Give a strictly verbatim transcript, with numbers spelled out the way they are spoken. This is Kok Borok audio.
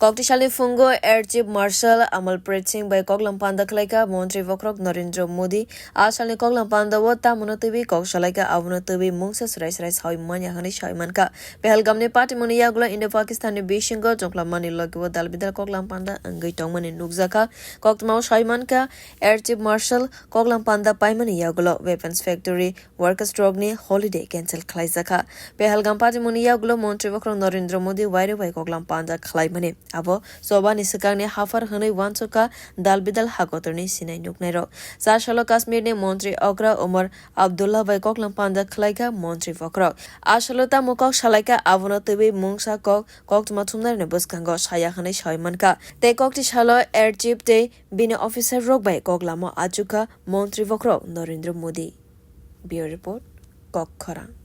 Kokti salni phungo Air Chief Marshal Amal Preet Singh bai koklam panda khlaikha Montri Bokhorok Narendra Modi. A salni koklam panda o tamono twiwi kok salaikha, abono twiwi mungsa srai srai sawi manya hwnwi sawi mankha. Pahalgamni patimungni yagulo Indo-Pakistanni bisingo chongkhlammani logi o dal bidal koklam panda wngwi tongmani nukjakha. Koktwmao sawi mankha, Air Chief Marshal koklam panda paimani yagulo weapons factory workers rokni holiday cancel khlaijakha. Pahalgam patimungni yagulo Montri Bokhorok Narendra Modi wairok bai koklam panda khlaimani. Abo chobani swkangni haphar hwnwi uansukha dal bidal hakotorni sinai nuknairok. Cha salo Kashmirni Montri Okra Umar Abdullah bai koklam panda khlaikha Montri Bokhorok. A salo tamo kok salaikha, abono twiwi mungsa kok koktwma thumnairokni bwskango saya hwnwi sawi mankha. Tei kokti salo Air Chief tei bini officer rok bai koklamo achukha Montri Bokhorok Narendra Modi. Bureau Report, Kok Khorang.